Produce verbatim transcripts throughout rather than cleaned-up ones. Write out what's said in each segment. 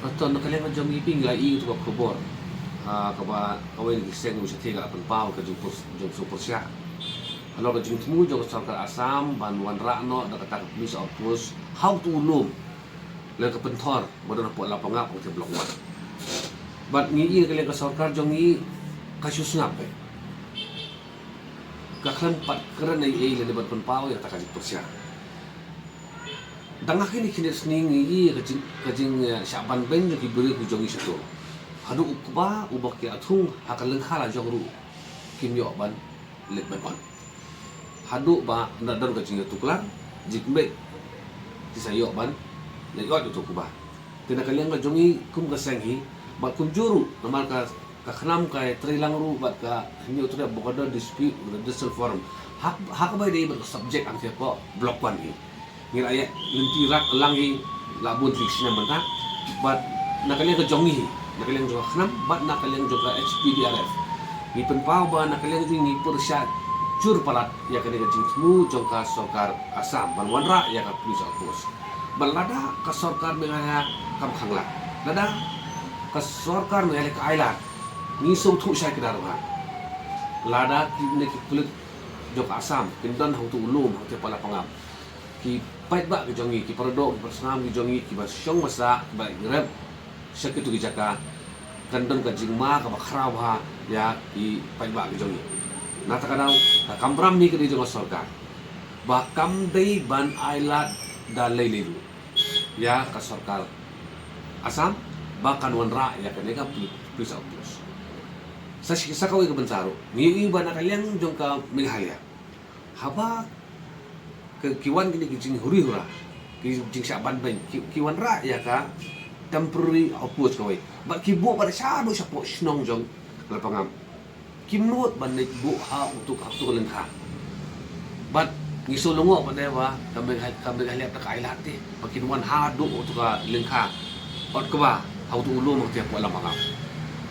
To na ka liang ka jong ngi phi ngi la i tu ka khubor, ah, kaba kawei na ki seng u shatei ka la pynpaw ka jingpyr-, jingpyrshah halor ka jingthmu jong ka sorkar Assam ban wanrah noh da kata ka police outpost ha utu u lum lane ka pynthor ba don hapoh Lapangap, hangtei Block One. Bad ngi i na ka liang ka sorkar jong ngi ka shu sngap beit, ka khlem pat kren ei ei lane ban pynpaw ïa kata ka jingpyrshah. Dang ha kine ki sngi ngi i ka jing, ka jing, eh, shah ban beiñ jong ki briew ki jong ngi shato. Haduh u kba uba ki ïathung ha ka lyngkha la jong ruh kim ïoh ban leit ban on. Haduh ba na don ka jingïatuklar, jingkmie ki sa ïoh ban leit ot ïa uto u kba. Te na ka liang ka jong ngi kum ka seng hi, bad kumjuh ruh namar ka, ka khnam ka ïatrei lang ruh bad ka hynñiewtrep ba ka don dispute resolution forum. Ha, ha kaba ïadei bad ka subject hangtei hapoh Block One hi. Ngi la ïa lynti rat lang hi la bun tylli ki snem mynta. Bad na ka liang ka jong ngi hi, na ka liang jong ka khnam bad na ka liang jong ka H P D R F, ngi pynpaw ba na ka liang jong ngi pyrshah jur palat ïa kane ka jingthmu jong ka sorkar Assam ban wanrah ïa ka police outpost. Bad lada ka sorkar Meghalaya kam khanglad, lada ka sorkar Meghalaya ka ailad, ngi sngewthuh shai kdar bha. Lada kine ki pulit jong ka Assam kin don ha uto u lum hangtei hapoh Lapangap, ki paidbah ki jong ngi, ki paradoh, ki parasnam ki jong ngi, kiba shong ba sah, kiba rep sha kito ki jaka, kan don ka jingma kaba khraw bha ïa ki paidbah ki jong ngi. Na kata ka daw ka kamram hi ka dei jong ka sorkar ba kam dei ban ailad da lei lei ruh ïa ka sorkar Assam ba kan wanrah ïa kane ka poli-, police outpost. Sa shi, sa kawei ka bynta ruh ngi i ba na ka liang jong ka Meghalaya, haba ka, ki wan kine ki jinghuri hura, ki jingshah ban beiñ, ki, ki wanrah ïa ka temporary outpost kawei. Bad ki buh bad shaduh shapoh shnong jong ka Lapangap. Kim nud ban leit buh ha uto, ha uto ka lyngkha. Bad ngi shu lyngngoh bad ne ba ka Megha-, ka Meghalaya ka ailad te ba kin wan haduh uto ka lyngkha, ot kba ha uto u lum hangtei hapoh Lapangap.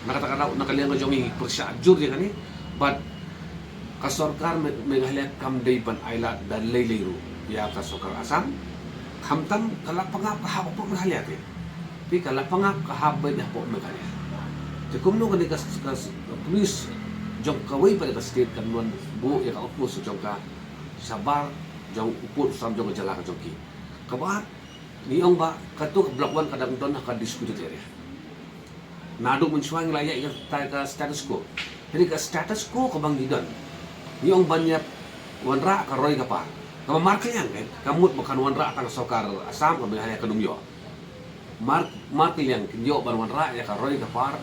Na kata ka daw na ka liang ka jong ngi pyrshah jur ïa kane. Bad ka sorkar Me-, Meghalaya kam dei ban ailad da lei lei ruh ïa ka sorkar Assam. Khamtam ka Lapangap ka hap hapoh Meghalaya te. Te ka Lapangap ka hap beit hapoh Meghalaya. Te kumno kane ka, ka, ka police jong kawei pat ka state kan wan buh ïa ka outpost jong ka shabar jong u pud u sam jong ka jylla ka jong ki. Kaba ngi ong ba kato ka Block One ka dang don ha ka disputed area. Naduh mynshuwa ngi la ïaid ïa kata ka status quo. Hynrei ka status quo kaba ngi don, ngi ong ban ïa wanrah ka roi ka par. Kaba markylliang, eh, ka mut ba kan wanrah tang ka sorkar Assam, ka Meghalaya kan ym ïoh. Mar, markylliang kin ïoh ban wanrah ïa ka roi ka par,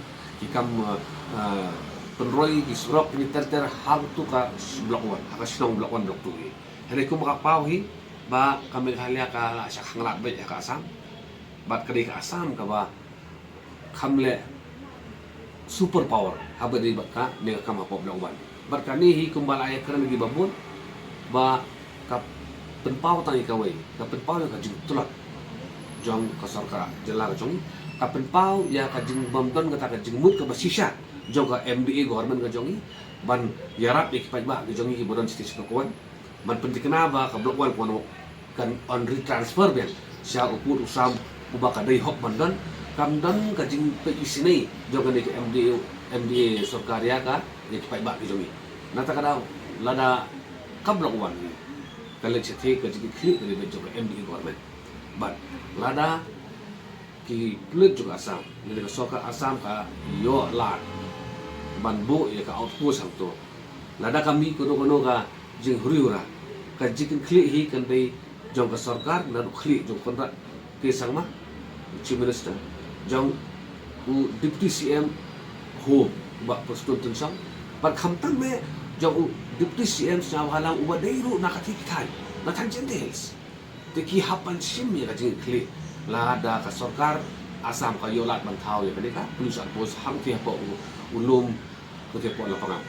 ki kam, eh, eh, pynroi ki surok kine ter ter ha uto ka Block One, ha ka shnong Block One, Block Two hi. Hynrei kumba ka paw hi ba ka Meghalaya ka la shah khanglad beit ha ka Assam. Bad ka dei ka Assam kaba kham leh super power haba dei bad kane ka kam hapoh Block One. Bad kane hi kumba la ïakren ki babun ba ka pynpaw tang ïa kawei, ka pynpaw ïa ka jingtlot jong ka sorkar jylla ka jong ngi, ka pynpaw ïa ka jingbym don kata ka jingmut kaba shisha jong ka M D A government ka jong ngi ban ïarap ïa ki paidbah ki jong ngi kiba don sha shnong Block One. Ban pynthikna ba ka Block One kan, kan on retransfer biang sha u pud u sam uba ka dei hok ban don. Kam don ka jingpeit isynei jong kane ka M D A, M D A sorkar ïa ka, ïa ki paidbah ki jong ngi. Na kata ka daw lada ka Block One hi ka leit shathie, ka jingkitkhlieh ka dei beit jong ka M D A government. Bad lada ki pulit jong ka Assam lane ka sorkar Assam ka ïoh lad ban buh ïa ka outpost hangto, lada ka mih kano kano ka jinghuri hura, ka jingkitkhlieh hi kan dei jong ka sorkar, naduh khlieh jong Conrad K Sangma, Chief Minister, jong u Deputy C M Home, Bah Prestone Tynsong, bad khamtam eh jong u Deputy C M Sniawbhalang uba dei ruh na ka thaiñ, na thaiñ Jaintia Hills. Te ki hap ban shim ïa ka jingkitkhlieh lada ka sorkar Assam ka ïoh lad ban thaw ïa kane ka police outpost hangtei hapoh u, u lum, hangtei hapoh Lapangap.